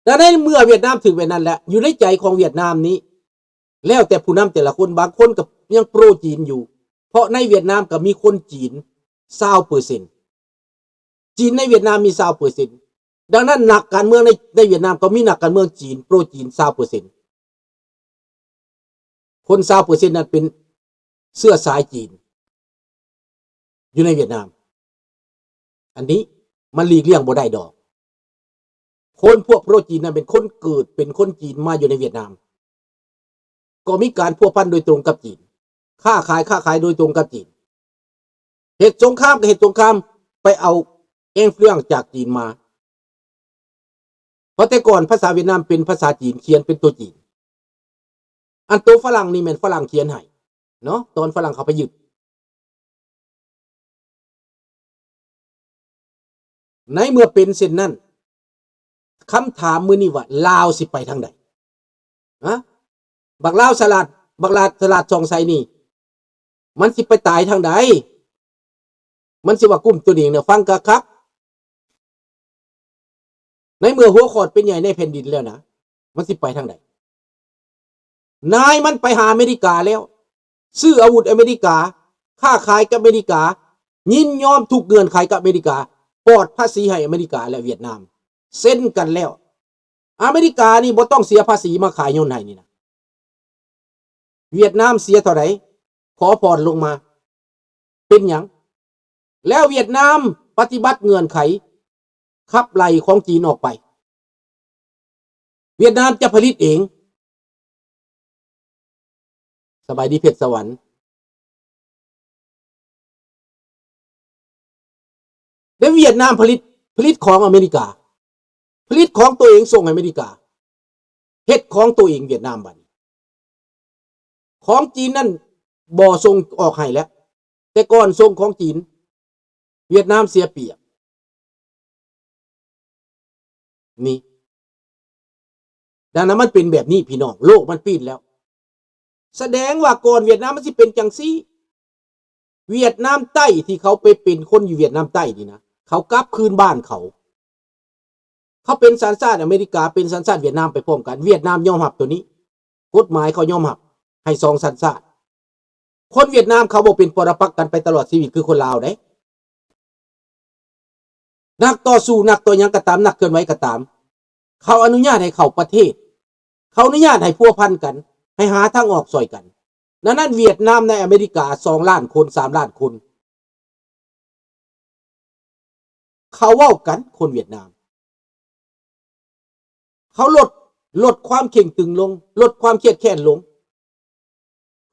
ແລະໃນເມື່ອຫວຽດນາມຖືກແບບນັ້ນແລ້ວ ຢູ່ໃນໃຈຂອງຫວຽດນາມນີ້ ແລ້ວແຕ່ຜູ້ນຳແຕ່ລະຄົນ ບາງຄົນກໍຍັງໂປຣຈີນຢູ່ ເພາະໃນຫວຽດນາມກໍມີຄົນຈີນຊາວເປີເຊັນ ຈີນໃນຫວຽດນາມມີຊາວເປີເຊັນ ດັ່ງນັ້ນນັກການເມືອງໃນ ໃນຫວຽດນາມກໍມີນັກການເມືອງຈີນ ໂປຣຈີນຊາວເປີເຊັນ ຄົນຊາວເປີເຊັນນັ້ນເປັນເຊື້ອສາຍຈີນ ຢູ່ໃນຫວຽດນາມ ອັນນີ້ມັນຫຼີກລ່ຽງບໍ່ໄດ້ດອກ. ຄົນພວກໂປຣຈີນນັ້ນເປັນຄົນເກີດເປັນຄົນຈີນມາຢູ່ໃນຫວຽດນາມ ກໍມີການພົວພັນໂດຍຕຣົງກັບຈີນ ຄ້າຂາຍ ຄ້າຂາຍໂດຍຕຣົງກັບຈີນ ເຮັດສົງຄາມກໍເຮັດສົງຄາມ ໄປເອົາ influence ຈາກຈີນມາ ເພາະແຕ່ກ່ອນພາສາຫວຽດນາມເປັນພາສາຈີນ ຂຽນເປັນຕົວຈີນ ອັນໂຕຝຣັ່ງນີ້ແມ່ນຝຣັ່ງຂຽນໃຫ້ເນາະ ຕອນຝຣັ່ງເຂົາໄປຍຶດ. ໃນເມື່ອເປັນເຊັ່ນນັ້ນ ຄຳຖາມມື້ນີ້ວ່າ ລາວຊິໄປທາງໃດ? ຮະ? ບັກລາວສະຫຼາດ ບັກລາວສະຫຼາດສ່ອງໃສນີ້ ມັນຊິໄປຕາຍທາງໃດ? ມັນຊິວ່າກຸ້ມຕົວເອງນະ ຟັງຄັກໆ ໃນເມື່ອຫົວຂອດເປັນໃຫຍ່ໃນແຜ່ນດິນແລ້ວນະ ມັນຊິໄປທາງໃດ? ນາຍມັນໄປຫາອາເມລິກາແລ້ວ ຊື້ອາວຸດອາເມລິກາ ຄ້າຂາຍກັບອາເມລິກາ ຍິນຍອມທຸກເງື່ອນໄຂກັບອາເມລິກາ ປອດພາສີໃຫ້ອາເມລິກາ ແລະ ຫວຽດນາມ ເຊັນກັນແລ້ວ. ອາເມລິການີ້ບໍ່ຕ້ອງເສຍພາສີມາຂາຍຍົນໃຫ້ນີ້ນະ ຫວຽດນາມເສຍເທົ່າໃດ ຂໍຜ່ອນລົງມາ ເປັນຫຍັງ? ແລ້ວຫວຽດນາມປະຕິບັດເງື່ອນໄຂຂັບໄລ່ຂອງຈີນອອກໄປ ຫວຽດນາມຈະຜະລິດເອງ. ສະບາຍດີເພັດສະຫວັນ. ແລ້ວຫວຽດນາມຜະລິດ ຜະລິດຂອງອາເມລິກາ ຜະລິດຂອງຕົວເອງສົ່ງໃຫ້ອາເມລິກາ ເຮັດຂອງຕົວເອງຫວຽດນາມບັດນີ້ ຂອງຈີນນັ້ນບໍ່ສົ່ງອອກໃຫ້ແລ້ວ ແຕ່ກ່ອນສົ່ງຂອງຈີນ ຫວຽດນາມເສຍປຽບ ນີ້ ດັ່ງນັ້ນມັນເປັນແບບນີ້ພີ່ນ້ອງ ໂລກມັນປີ້ນແລ້ວ ສະແດງວ່າກ່ອນຫວຽດນາມມັນຊິເປັນຈັ່ງຊີ້ ຫວຽດນາມໃຕ້ທີ່ເຂົາໄປເປັນຄົນຢູ່ຫວຽດນາມໃຕ້ນີ້ນະ ເຂົາກັບຄືນບ້ານເຂົາ ເຂົາເປັນສັນຊາດອາເມລິກາ ເປັນສັນຊາດຫວຽດນາມໄປພ້ອມກັນ ຫວຽດນາມຍອມຮັບໂຕນີ້ ກົດໝາຍເຂົາຍອມຮັບໃຫ້ສອງສັນຊາດ. ຄົນຫວຽດນາມເຂົາບໍ່ເປັນປໍລະປັກກັນໄປຕະຫຼອດຊີວິດຄືຄົນລາວເດ້. ນັກຕໍ່ສູ້ ນັກຕໍ່ຫຍັງກໍຕາມ ນັກເຄື່ອນໄຫວກໍຕາມ ເຂົາອະນຸຍາດໃຫ້ເຂົ້າປະເທດ ເຂົາອະນຸຍາດໃຫ້ພົວພັນກັນ ໃຫ້ຫາທາງອອກຊ່ອຍກັນ. ດັ່ງນັ້ນຫວຽດນາມໃນອາເມລິກາສອງລ້ານຄົນ ສາມລ້ານຄົນ ເຂົາເວົ້າກັນ ຄົນຫວຽດນາມ ເຂົາລົດ ລົດຄວາມເຄັ່ງຕຶງລົງ ລົດຄວາມຄຽດແຄ້ນລົງ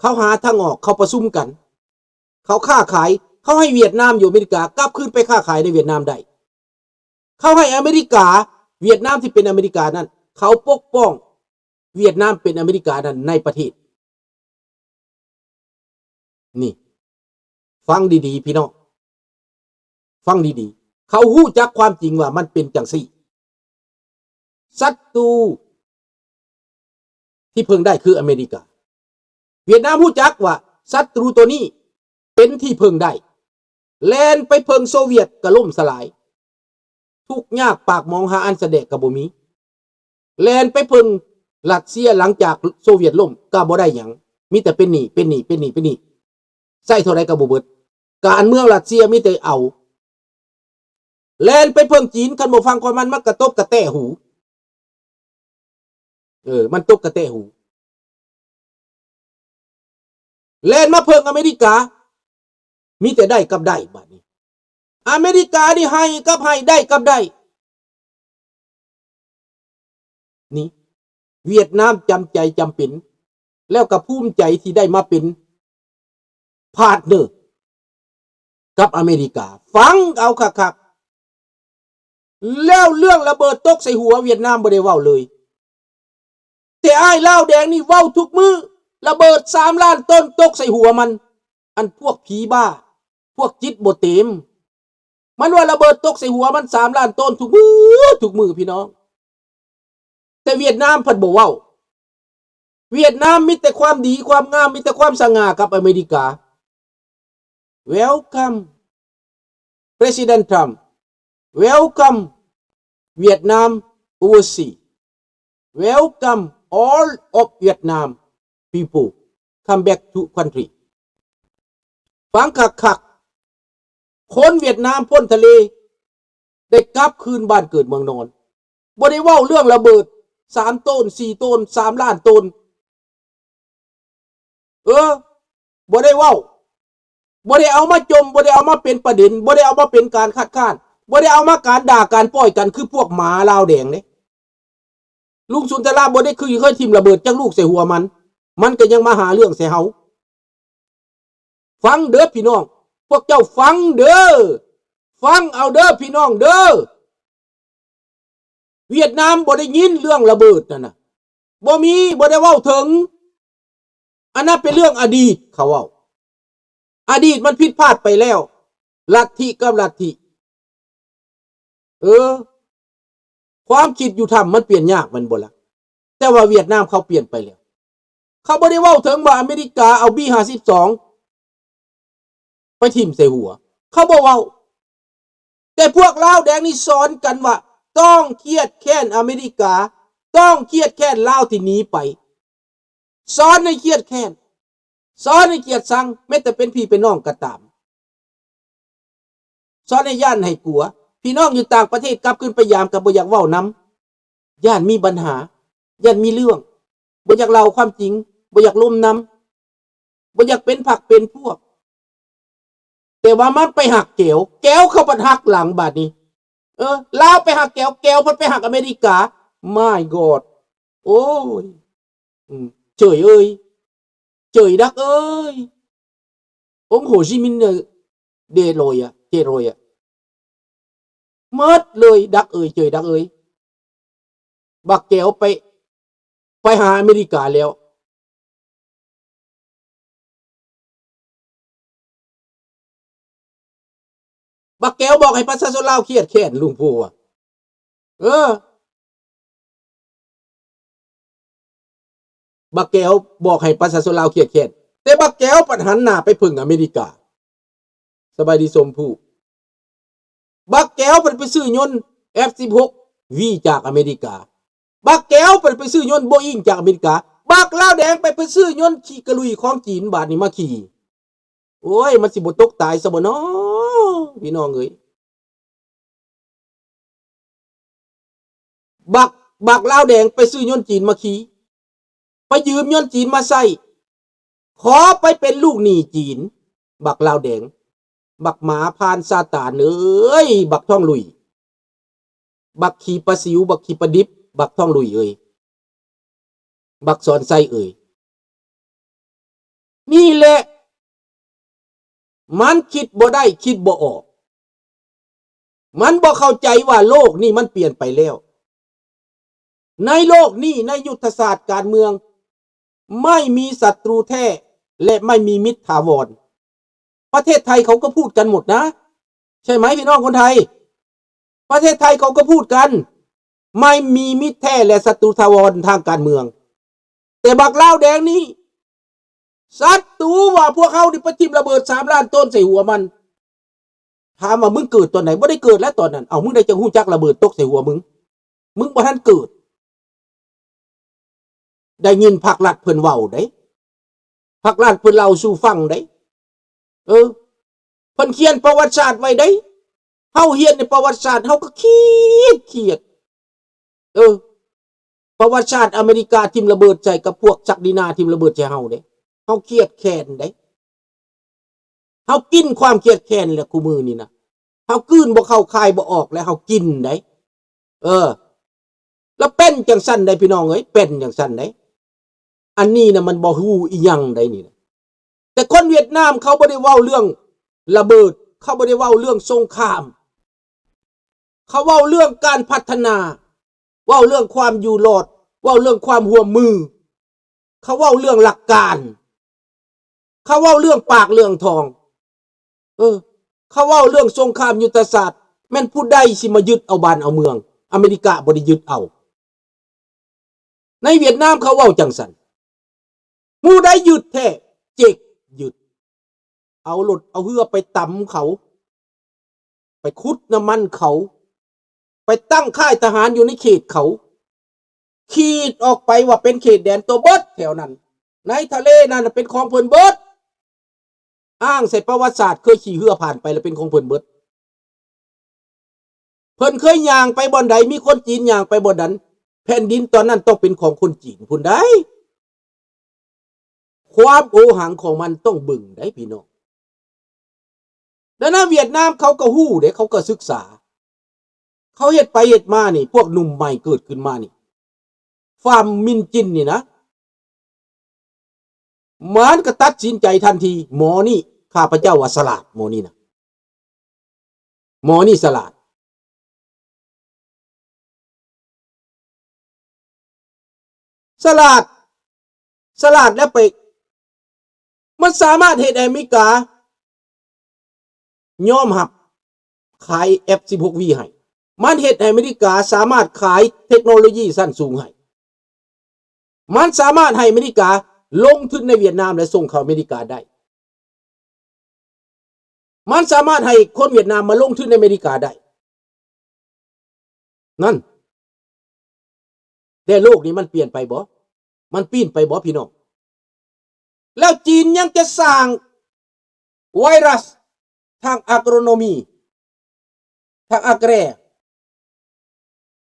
ເຂົາຫາທາງອອກ ເຂົາປະຊຸມກັນ ເຂົາຄ້າຂາຍ ເຂົາໃຫ້ຫວຽດນາມຢູ່ອາເມລິກາກັບຄືນໄປຄ້າຂາຍໃນຫວຽດນາມໄດ້ ເຂົາໃຫ້ອາເມລິກາ ຫວຽດນາມທີ່ເປັນອາເມລິການັ້ນ ເຂົາປົກປ້ອງຫວຽດນາມເປັນອາເມລິການັ້ນໃນປະເທດ. ນີ້ ຟັງດີໆ ພີ່ນ້ອງ ຟັງດີໆ ເຂົາຮູ້ຈັກຄວາມຈິງວ່າມັນເປັນຈັ່ງຊີ້. ສັດຕູທີ່ເພິ່ງໄດ້ຄືອາເມລິກາ. ຫວຽດນາມຮູ້ຈັກວ່າສັດຕູໂຕນີ້ເປັນທີ່ເພິ່ງໄດ້ ແລ່ນໄປເພິ່ງໂຊວຽດກໍລົ້ມສະຫຼາຍ ທຸກຍາກປາກໝອງ ຫາອັນສະແດກກໍບໍ່ມີ ແລ່ນໄປເພິ່ງຣັດເຊຍ ຫຼັງຈາກໂຊວຽດລົ້ມກໍບໍ່ໄດ້ຫຍັງ ມີແຕ່ເປັນໜີ້ ເປັນໜີ້ ເປັນໜີ້ ເປັນໜີ້ ໃຊ້ເທົ່າໃດກໍບໍ່ເບິດ ການເມືອງຣັດເຊຍມີແຕ່ເອົາ ແລ່ນໄປເພິ່ງຈີນ ຄັນບໍ່ຟັງຄວາມມັນ ມັນກະຕົບກະແຕ້ຫູ ເອີ ມັນຕົບກະແຕ້ຫູ ແລ່ນມາເພິ່ງອາເມລິກາ ມີແຕ່ໄດ້ກັບໄດ້ ບາດນີ້ອາເມລິການີ້ໃຫ້ກັບໃຫ້ ໄດ້ກັບໄດ້. ນີ້ຫວຽດນາມຈຳໃຈຈຳເປັນ ແລ້ວກໍພູມໃຈທີ່ໄດ້ມາເປັນ partner ກັບອາເມລິກາ. ຟັງເອົາຄັກໆ ແລ້ວເລື່ອງລະເບີດຕົກໃສ່ຫົວຫວຽດນາມບໍ່ໄດ້ເວົ້າເລີຍ ແຕ່ອ້າຍລາວແດງນີ້ເວົ້າທຸກມື້ ລະເບີດສາມລ້ານໂຕນຕົກໃສ່ຫົວມັນ. ອັນພວກຜີບ້າ ພວກຈິດບໍ່ເຕັມ ມັນວ່າລະເບີດຕົກໃສ່ຫົວມັນສາມລ້ານໂຕນທຸກມື້ ທຸກມື້ ພີ່ນ້ອງ. ແຕ່ຫວຽດນາມພັດບໍ່ເວົ້າ ຫວຽດນາມມີແຕ່ຄວາມດີຄວາມງາມ ມີແຕ່ຄວາມສະຫງ່າກັບອາເມລິກາ. Welcome President Trump, welcome Vietnam overseas. Welcome all of Vietnam people come back to country. ຟັງຄັກໆ ຄົນຫວຽດນາມພົ້ນທະເລ ໄດ້ກັບຄືນບ້ານເກີດເມືອງນອນ. ບໍ່ໄດ້ເວົ້າເລື່ອງລະເບີດສາມໂຕນ ສີ່ໂຕນ ສາມລ້ານໂຕນ. ເອີ ບໍ່ໄດ້ເວົ້າ, ບໍ່ໄດ້ເອົາມາຈົ່ມ, ບໍ່ໄດ້ເອົາມາເປັນປະເດັນ, ບໍ່ໄດ້ເອົາມາເປັນການຄັດຄ້ານ, ບໍ່ໄດ້ເອົາມາການດ່າການປ້ອຍກັນ ຄືພວກໝາລາວແດງເດ້. ລຸງສຸນທະລາບໍ່ໄດ້ຄືເຄີຍຖິ້ມລະເບີດຈັກລູກໃສ່ຫົວມັນ, ມັນກໍຍັງມາຫາເລື່ອງໃສ່ເຮົາ. ຟັງເດີພີ່ນ້ອງ, ພວກເຈົ້າຟັງເດີ, ຟັງເອົາເດີພີ່ນ້ອງເດີ. ຫວຽດນາມບໍ່ໄດ້ຍິນເລື່ອງລະເບີດນັ້ນນະ, ບໍ່ມີ, ບໍ່ໄດ້ເວົ້າເຖິງ. ອັນນັ້ນເປັນເລື່ອງອະດີດ, ເຂົາເວົ້າ ອະດີດມັນຜິດພາດໄປແລ້ວ, ລັດທິກັບລັດທິ. ເອີ ຄວາມຄິດຢູ່ຖ້ຳມັນປ່ຽນຍາກແມ່ນບໍ່ລະ? ແຕ່ວ່າຫວຽດນາມເຂົາປ່ຽນໄປແລ້ວ. ເຂົາບໍ່ໄດ້ເວົ້າເຖິງວ່າອາເມລິກາເອົາບີຫ້າສິບສອງໄປຖິ້ມໃສ່ຫົວ, ເຂົາບໍ່ເວົ້າ. ແຕ່ພວກລາວແດງນີ້ສອນກັນວ່າຕ້ອງຄຽດແຄ້ນອາເມລິກາ, ຕ້ອງຄຽດແຄ້ນລາວທີ່ໜີໄປ. ສອນໃຫ້ຄຽດແຄ້ນ, ສອນໃຫ້ກຽດຊັງ, ແມ້ແຕ່ເປັນພີ່ເປັນນ້ອງກໍຕາມ. ສອນໃຫ້ຢ້ານໃຫ້ກົວ. ພີ່ນ້ອງຢູ່ຕ່າງປະເທດກັບຄືນໄປຢາມກໍບໍ່ຢາກເວົ້ານຳ, ຢ້ານມີບັນຫາ, ຢ້ານມີເລື່ອງ, ບໍ່ຢາກເລົ່າຄວາມຈິງ, ບໍ່ຢາກລົມນຳ, ບໍ່ຢາກເປັນພັກເປັນພວກ. ແຕ່ວ່າມັນໄປຮັກແກວ, ແກວເຂົາບັດຫັກຫຼັງບາດນີ້. ເອີ ລາວໄປຮັກແກວ, ແກວເພິ່ນໄປຮັກອາເມລິກາ. My God. ໂອ້ຍ ອືມ ເຈີຍເອີຍ, ເຈີຍດັກເອີຍ, ອົງໂຫຊິມິນເດີໂລຍອະ, ເຈໂລຍອະ, ໝົດເລີຍ ດັກເອີຍ, ເຈີຍດັກເອີຍ. ບັກແກວໄປ ໄປຫາອາເມລິກາແລ້ວ. ບັກແກວບອກໃຫ້ປະຊາຊົນລາວຄຽດແຄ້ນລຸງພູວ່າ. ເອີ ບັກແກວບອກໃຫ້ປະຊາຊົນລາວຄຽດແຄ້ນ, ແຕ່ບັກແກວພັດຫັນໜ້າໄປເພິ່ງອາເມລິກາ. ສະບາຍດີຊົມພູ. ບັກແກວເພິ່ນໄປຊື້ຍົນ ເອັຟສິບຫົກ ວີ ຈາກອາເມລິກາ. ບັກແກວເພິ່ນໄປຊື້ຍົນໂບອິງຈາກອາເມລິກາ. ບັກລາວແດງໄປ ໄປຊື້ຍົນຂີ້ກະລຸຍຂອງຈີນ ບາດນີ້ມາຂີ່. ໂອ້ຍ ມັນຊິບໍ່ຕົກຕາຍຊະບໍ່ນໍ ພີ່ນ້ອງເອີຍ? ບັກ ບັກລາວແດງໄປຊື້ຍົນຈີນມາຂີ່, ໄປຢືມຍົນຈີນມາໃຊ້, ຂໍໄປເປັນລູກໜີ້ຈີນ. ບັກລາວແດງ, ບັກໝາຜ່ານຊາຕານເອີຍ, ບັກທອງລຸຍ, ບັກຂີ້ປາສິວ, ບັກຂີ້ປາດິບ, ບັກທອງລຸຍເອີຍ, ບັກສອນໄຊເອີຍ. ນີ້ແຫຼະ ມັນຄິດບໍ່ໄດ້ຄິດບໍ່ອອກ. ມັນບໍ່ເຂົ້າໃຈວ່າໂລກນີ້ມັນປ່ຽນໄປແລ້ວ. ໃນໂລກນີ້ ໃນຍຸດທະສາດການເມືອງ ໄມ່ມີສັດຕູແທ້ ແລະ ໄມ່ມີມິດຖາວອນ. ປະເທດໄທເຂົາກໍພູດກັນໝົດນະ ໃຊ່ໄໝພີ່ນ້ອງຄົນໄທ? ປະເທດໄທເຂົາກໍພູດກັນ ໄມ່ມີມິດແທ້ ແລະ ສັດຕູຖາວອນທາງການເມືອງ. ແຕ່ບັກລາວແດງນີ້ ສັດຕູວ່າພວກເຮົານີ້ໄປຖິ້ມລະເບີດສາມລ້ານໂຕນໃສ່ຫົວມັນ. ຖາມວ່າມຶງເກີດຕອນໃດ? ບໍ່ໄດ້ເກີດແລ້ວຕອນນັ້ນ. ເອົ້າ ມຶງໄດ້ຈັ່ງຮູ້ຈັກລະເບີດຕົກໃສ່ຫົວມຶງ? ມຶງບໍ່ທັນເກີດ. ໄດ້ຍິນພັກລັດເພິ່ນເວົ້າເດ້. ພັກລັດເພິ່ນເລົ່າສູ່ຟັງເດ້. ເອີ ເພິ່ນຂຽນປະຫວັດສາດໄວ້ເດ້. ເຮົາຮຽນໃນປະຫວັດສາດ ເຮົາກໍຄຽດ, ຄຽດ. ເອີ ປະຫວັດສາດອາເມລິກາຖິ້ມລະເບີດໃສ່ກັບພວກສັກດີນາ ຖິ້ມລະເບີດໃສ່ເຮົາເດ້. ເຮົາຄຽດແຄ້ນເດ້. ເຮົາກິນຄວາມຄຽດແຄ້ນແຫຼະ ຄູ່ມື້ນີ້ນະ. ເຮົາກືນບໍ່ເຂົ້າ ຄາຍບໍ່ອອກ ແລະ ເຮົາກິນໄດ໋. ເອີ ລະເປັນຈັ່ງຊັ້ນໄດ໋ ພີ່ນ້ອງເອີຍ, ເປັນຈັ່ງຊັ້ນໄດ໋. ອັນນີ້ນະ ມັນບໍ່ຮູ້ອີ່ຫຍັງໄດ໋ນີ້ນະ. ແຕ່ຄົນຫວຽດນາມເຂົາບໍ່ໄດ້ເວົ້າເລື່ອງລະເບີດ, ເຂົາບໍ່ໄດ້ເວົ້າເລື່ອງສົງຄາມ. ເຂົາເວົ້າເລື່ອງການພັດທະນາ, ເວົ້າເລື່ອງຄວາມຢູ່ລອດ, ເວົ້າເລື່ອງຄວາມຮ່ວມມື. ເຂົາເວົ້າເລື່ອງຫຼັກການ, ເຂົາເວົ້າເລື່ອງປາກເລື່ອງທອງ. ເອີ ເຂົາເວົ້າເລື່ອງສົງຄາມຍຸດທະສາດ, ແມ່ນຜູ້ໃດຊິມາຍຶດເອົາບ້ານເອົາເມືອງ? ອາເມລິກາບໍ່ໄດ້ຍຶດເອົາ. ໃນຫວຽດນາມເຂົາເວົ້າຈັ່ງຊັ້ນ. ໝູ່ໃດຍຶດແທ້? ເຈັກຍຶດ. ເອົາລົດເອົາເຮືອໄປຕຳເຂົາ, ໄປຂຸດນ້ຳມັນເຂົາ, ໄປຕັ້ງຄ້າຍທະຫານຢູ່ໃນເຂດເຂົາ. ຂີດອອກໄປວ່າເປັນເຂດແດນໂຕເບິດແຖວນັ້ນ ໃນທະເລນັ້ນນະເປັນຂອງເພິ່ນເບິດ. ອ້າງໃສ່ປະຫວັດສາດເຄີຍຂີ່ເຮືອຜ່ານໄປແລ້ວເປັນຂອງເພິ່ນເບິດ. ເພິ່ນເຄີຍຍ່າງໄປບ່ອນໃດ ມີຄົນຈີນຍ່າງໄປບ່ອນນັ້ນ ແຜ່ນດິນຕອນນັ້ນຕ້ອງເປັນຂອງຄົນຈີນພຸ້ນໃດ໋. ຄວາມໂອຫັງຂອງມັນຕ້ອງເບິ່ງໃດ໋ພີ່ນ້ອງ. ແລ້ວນະຫວຽດນາມເຂົາກໍຮູ້ເດ້ ເຂົາກໍສຶກສາ ເຂົາເຮັດໄປເຮັດມານີ້ ພວກໜຸ່ມໃໝ່ເກີດຂຶ້ນມານີ້ ຟາມມິນຈິນນີ້ນະ ມັນກໍຕັດສິນໃຈທັນທີ. ໝໍນີ້ ຂ້າພະເຈົ້າວ່າສະຫຼາດ ໝໍນີ້ນະ ໝໍນີ້ສະຫຼາດ ສະຫຼາດ ສະຫຼາດແລ້ວໄປ ມັນສາມາດເຮັດໃຫ້ອາເມລິກາຍອມຮັບຂາຍ ເອັຟສິບຫົກ ວີ ໃຫ້. ມັນເຮັດໃຫ້ອາເມລິກາສາມາດຂາຍເທັກໂນໂລຢີຊັ້ນສູງໃຫ້. ມັນສາມາດໃຫ້ອາເມລິກາລົງທຶນໃນຫວຽດນາມ ແລະ ສົ່ງເຂົ້າອາເມລິກາໄດ້. ມັນສາມາດໃຫ້ຄົນຫວຽດນາມມາລົງທຶນໃນອາເມລິກາໄດ້. ນັ້ນ ແຕ່ໂລກນີ້ມັນປ່ຽນໄປບໍ່? ມັນປີ້ນໄປບໍ່ພີ່ນ້ອງ? ແລ້ວຈີນຍັງຈະສ້າງໄວຣັສທາງອາໂກຣໂນມີ ທາງອາແກຣ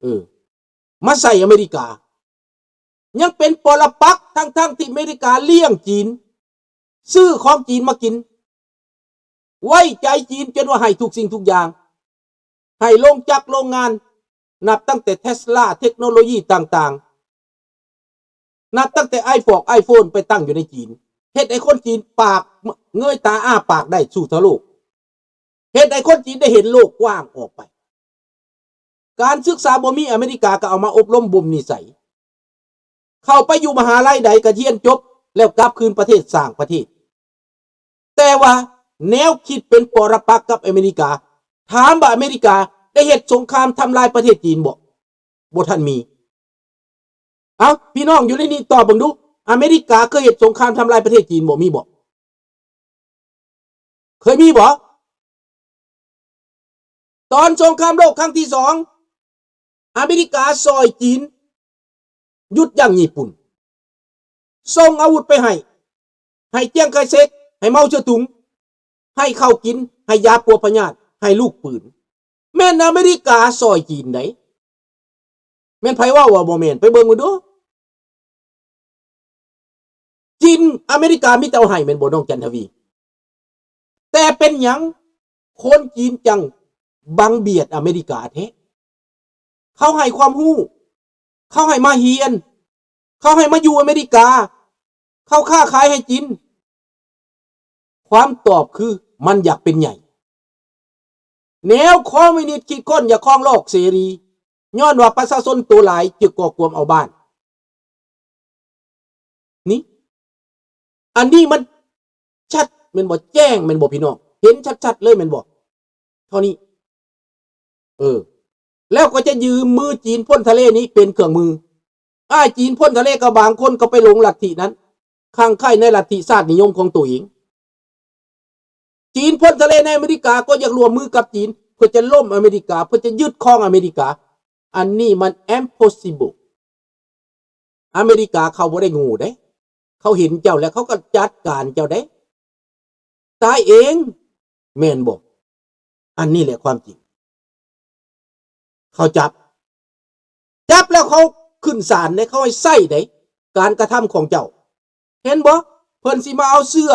ເອີ ມາໃສ່ອາເມລິກາ ຍັງເປັນປໍລະປັກ ທັງໆທີ່ອາເມລິກາລ້ຽງຈີນ ຊື້ຂອງຈີນມາກິນ ໄວ້ໃຈຈີນຈົນວ່າໃຫ້ທຸກສິ່ງທຸກຢ່າງ ໃຫ້ໂລງຈັກໂລງງານ ນັບຕັ້ງແຕ່ເທສລາ ເທັກໂນໂລຢີຕ່າງໆ ນັບຕັ້ງແຕ່ໄອຟອກ ໄອໂຟນ ໄປຕັ້ງຢູ່ໃນຈີນ ເຮັດໃຫ້ຄົນຈີນປາກ ເງີຍຕາອ້າປາກໄດ້ສູ່ທົ່ວໂລກ ເຮັດໃຫ້ຄົນຈີນໄດ້ເຫັນໂລກກວ້າງອອກໄປ. ການສຶກສາບໍ່ມີ ອາເມລິກາກໍເອົາມາອົບຮົມບົ່ມນິໄສ ເຂົ້າໄປຢູ່ມະຫາໄລໃດກໍຮຽນຈົບ ແລ້ວກັບຄືນປະເທດ ສ້າງປະເທດ. ແຕ່ວ່າແນວຄິດເປັນປໍລະປັກກັບອາເມລິກາ ຖາມວ່າອາເມລິກາໄດ້ເຮັດສົງຄາມທຳລາຍປະເທດຈີນບໍ່? ບໍ່ທັນມີ. ເອົ້າ ພີ່ນ້ອງຢູ່ໃນນີ້ຕອບເບິ່ງດູ ອາເມລິກາເຄີຍເຮັດສົງຄາມທຳລາຍປະເທດຈີນບໍ່? ມີບໍ່? ເຄີຍມີບໍ່? ຕອນສົງຄາມໂລກຄັ້ງທີສອງ ອາເມລິກາຊ່ອຍຈີນຢຸດຢັ້ງຍີ່ປຸ່ນ ສົ່ງອາວຸດໄປໃຫ້ ໃຫ້ຈຽງໄຄເຊັກ ໃຫ້ເມົາເຈາຕຸງ ໃຫ້ເຂົ້າກິນ ໃຫ້ຢາປົວພະຍາດ ໃຫ້ລູກປືນ. ແມ່ນອາເມລິກາຊ່ອຍຈີນໃດ໋. ແມ່ນໃຜເວົ້າວ່າບໍ່ແມ່ນ? ໄປເບິ່ງເບິ່ງດູ. ຈີນ ອາເມລິກາມີແຕ່ເອົາໃຫ້ແມ່ນບໍ່ ນ້ອງຈັນທະວີ? ແຕ່ເປັນຫຍັງຄົນຈີນຈັ່ງບັງບຽດອາເມລິກາແທ້? ເຂົາໃຫ້ຄວາມຮູ້ ເຂົາໃຫ້ມາຮຽນ ເຂົາໃຫ້ມາຢູ່ອາເມລິກາ ເຂົາຄ້າຂາຍໃຫ້ຈີນ. ຄວາມຕອບຄືມັນຢາກເປັນໃຫຍ່. ແນວຄອມມິວນິດຄິດຄົ້ນຢາກຄອງໂລກເສລີ ຍ້ອນວ່າປະຊາຊົນໂຕຫຼາຍຈຶ່ງກໍ່ກວມເອົາບ້ານ. ນີ້ ອັນນີ້ມັນຊັດແມ່ນບໍ່? ແຈ້ງແມ່ນບໍ່ພີ່ນ້ອງ? ເຫັນຊັດໆເລີຍແມ່ນບໍ່? ເທົ່ານີ້. ເອີ ແລ້ວກໍຈະຢືມມືຈີນພົ້ນທະເລນີ້ເປັນເຄື່ອງມື. ອ້າຍຈີນພົ້ນທະເລກໍບາງຄົນກໍໄປຫຼົງລັດທິນັ້ນ ຄັງໃຄ່ໃນລັດທິຊາດນິຍົມຂອງໂຕເອງ. ຈີນພົ້ນທະເລໃນອາເມລິກາກໍຢາກຮ່ວມມືກັບຈີນ ເພື່ອຈະລົ້ມອາເມລິກາ ເພື່ອຈະຍຶດຄອງອາເມລິກາ. ອັນນີ້ມັນ impossible. ອາເມລິກາເຂົາບໍ່ໄດ້ໂງ່ເດ້ ເຂົາເຫັນເຈົ້າແລ້ວເຂົາກໍຈັດການເຈົ້າເດ້ ຕາຍເອງ ແມ່ນບໍ່? ອັນນີ້ແຫຼະຄວາມຈິງ. ເຂົາຈັບ ຈັບແລ້ວເຂົາຂຶ້ນສານເດ້ ເຂົາໃຫ້ໃຊ້ເດ້ ການກະທຳຂອງເຈົ້າ. ເຫັນບໍ່? ເພິ່ນຊິມາເອົາເຊື້ອ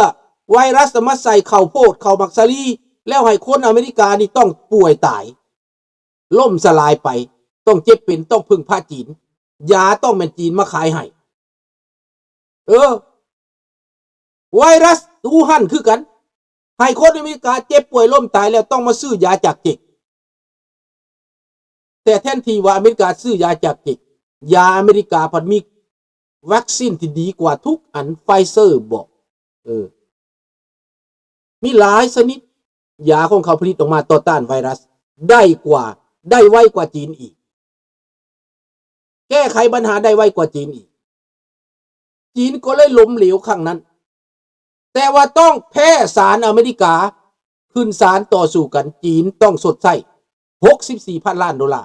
ໄວຣັສມາໃສ່ເຂົ້າໂພດ ເຂົ້າໝາກສາລີ ແລ້ວໃຫ້ຄົນອາເມລິການີ້ຕ້ອງປ່ວຍຕາຍ ລົ້ມສະຫຼາຍໄປ ຕ້ອງເຈັບເປັນ ຕ້ອງເພິ່ງພາຈີນ ຢາຕ້ອງແມ່ນຈີນມາຂາຍໃຫ້. ເອີ ໄວຣັສຫູຮັນຄືກັນ ໃຫ້ຄົນອາເມລິກາເຈັບປ່ວຍລົ້ມຕາຍແລ້ວຕ້ອງມາຊື້ຢາຈາກເຈັກ. ແຕ່ແທນທີ່ວ່າອາເມລິກາຊື້ຢາຈາກເຈັກ ຢາອາເມລິກາພັດມີວັກຊີນທີ່ດີກວ່າທຸກອັນ Pfizer ບໍ ເອີ ມີຫຼາຍຊະນິດ ຢາຂອງເຂົາຜະລິດອອກມາຕໍ່ຕ້ານໄວຣັສ ໄດ້ກວ່າ ໄດ້ໄວກວ່າຈີນອີກ ແກ້ໄຂບັນຫາໄດ້ໄວກວ່າຈີນອີກ. ຈີນກໍເລີຍລົ້ມເຫຼວຄັ້ງນັ້ນ ແຕ່ວ່າຕ້ອງແພ້ສານອາເມລິກາ ຂຶ້ນສານຕໍ່ສູ້ກັນ ຈີນຕ້ອງຊົດໃຊ້ຫົກສິບສີ່ພັນລ້ານໂດລາ